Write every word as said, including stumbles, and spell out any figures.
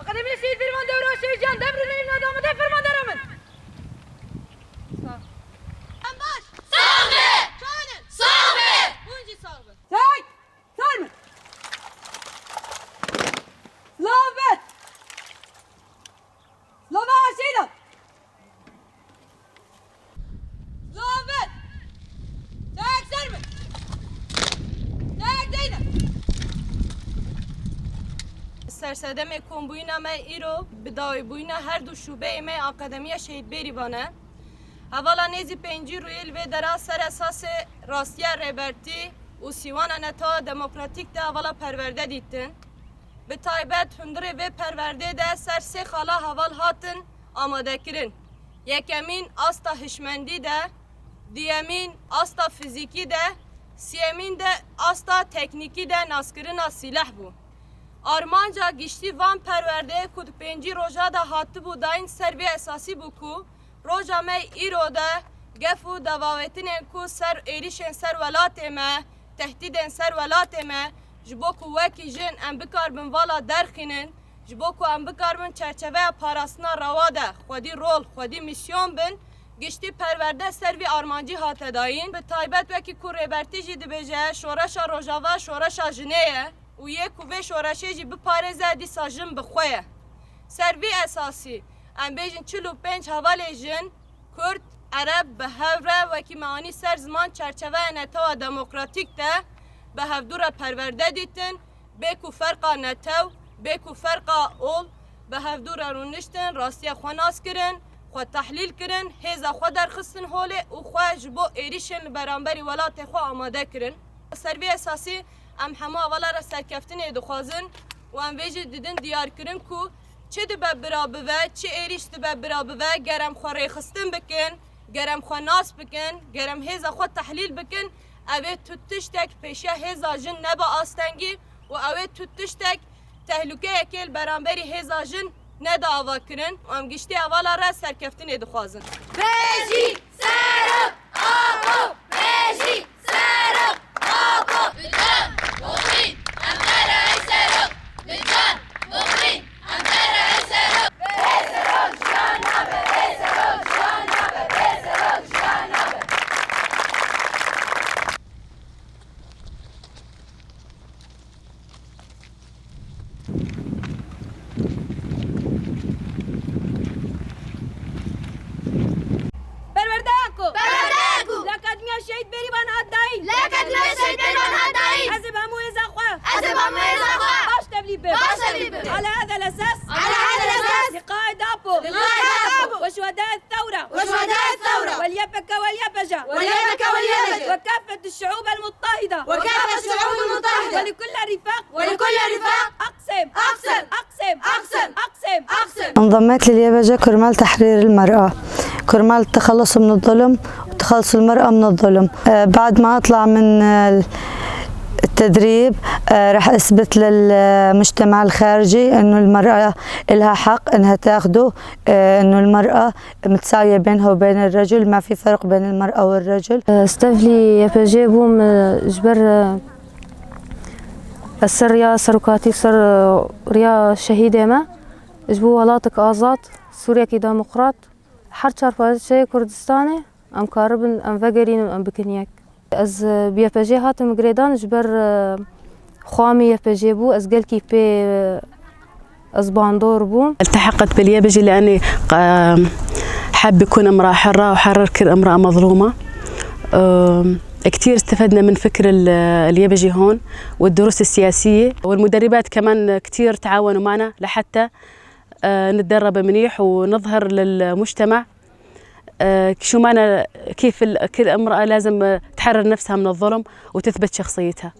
Akademî Şehîd Bêrîvan Dewra Şehîd Can Demrî neyvna damete fermandara min. Em baş. Sax be! Çanin. Sax be! Hûn jî sax bin. Çek! Ser min! Silav bet! Silava şehîdan! Silav bet! Çek ser min! Çek Zeynep! Sersedemê kombûyîna me îro bi dawîbûyîna her du şûbeyê me Akademiya Şehîd Bêrîvan e. Hevala nêzî pêncî rûyê li vê dera ser esasê rastiya rêbertî û sîwana netewa demokratîk de hevala perwerde dîtin. Bi taybet hundirê vê perwerdê de ser sê xala heval hatin amadekirin. Yekemîn asta hişmendî de, duyemîn asta fizîkî de, siyemîn de asta teknîkî de naskirina sîleh bû. Armanca giştî van perwerdeyê ku di pêncî roja de hatibû dayîn ser vê esasî bû ku roja me îro de gef û devawetinên ku ser êrîşên ser welatê me, tehdîdên ser welatê me, ji bo ku wekî jin em bikaribin vala derxînin, ji bo ku em bikaribin çerçeveya parastina rewa de xwedî rol, xwedî mîsyon bin, giştî perwerde ser vî armancî hate dayîn. Bi taybet wekî ku Rêbertî jî dibêje, şoreşa Rojava şoreşa jinê ye û yê ku vê şoreşê jî biparêze dîsa jin bi xwe ye. Ser vî esasî, em bêjin çil û pênc hevalê jin, Kurd, Ereb bi hev re wekî me anî ser ziman çerçeveya netewa demokratîk de bi hevdû re perwerde dîtin, bê ku ferqa netew, bê ku ferqa ol, bi hevdû re rûniştin, rastiya xwe nas kirin, xwe tehlîl kirin, hêza xwe derxistin holê û xwe ji bo êrîşên li beramberî welatê xwe amade kirin. Ser vê esasî em hemû hevala re serkeftinê dixwazin û em vê jî didin diyarkirin ku çi dibe bira bive, çi êrîş dibe bira bive, ger em xwe rêxistin bikin, ger em xwe nas bikin, ger em hêza xwe tehlîl bikin, ev ê tu tiştek pêşiya hêza jin nebe astengî û ew ê tu tiştek tehlûkeyekê li beramberî hêza jin nede avakirin û em giştî hevala re serkeftinê dixwazin. Bejî! Serok Apo! Bejî! Serok Apo! Bi can, bi xwîn, em berê serok! Bi can, bi xwîn, em berê serok! Bê serok jiyan nabe, bê serok jiyan nabe, bê serok jiyan nabe! Perwerdeya ku. Perwerdeya ku. Li Akademiya Şehîd Bêrîvan hat dayîn. Li Akademiya Şehîd Bêrîvan hat dayîn. Ez ê bi hemû hêza xwe. Ez ê bi hemû hêza xwe. Baş tevlî bim. Baş tevlî bim. Ala hada el-esas. Ala hada el-esas. Li qaid Apo. Li qaid Apo. Ve şuhedayet Thawra. وشهداء الثورة. واليبكة واليبجة. واليبكة واليبجة. وكافة الشعوب المضطهدة. وكافة الشعوب المضطهدة. ولكل الرفاق. ولكل الرفاق. أقسم. أقسم. أقسم. أقسم. أقسم. أقسم. انضميت لليبجة كرمال تحرير المرأة، كرمال التخلص من الظلم وتخلص المرأة من الظلم. آه، بعد ما أطلع من، آه، التدريب، آه، رح أثبت للمجتمع الخارجي إنه المرأة إلها حق إنها تاخده، آه، إنه المرأة متساوية بينها وبين الرجل، ما في فرق بين المرأة والرجل. Stevlî Y P G bûm, e, ji ber, e, ez ser riya serokatî, ser, e, riya şehîdê me, ji bo welatek azad, Sûriyekî demokrat, her çar parçeyê Kurdistanê em karibin, em vegerînin, em bikin yek. Ez, e, bi Y P G hatim girêdan ji ber, e, xwamî Y P G bû, ez gelkî pê, e, ez bandor bûm. التحقت باليبجي لأني، آم، حابة أكون امرأة حرة وحرر كل امرأة مظلومة. آم، كتير استفدنا من فكر ال-، اليبجي هون والدروس السياسية والمدربات كمان كتير تعاونوا معنا لحتى، آه، نتدرب منيح ونظهر للمجتمع، آه، شو معنى، كيف ال-، كل امرأة لازم تحرر نفسها من الظلم وتثبت شخصيتها.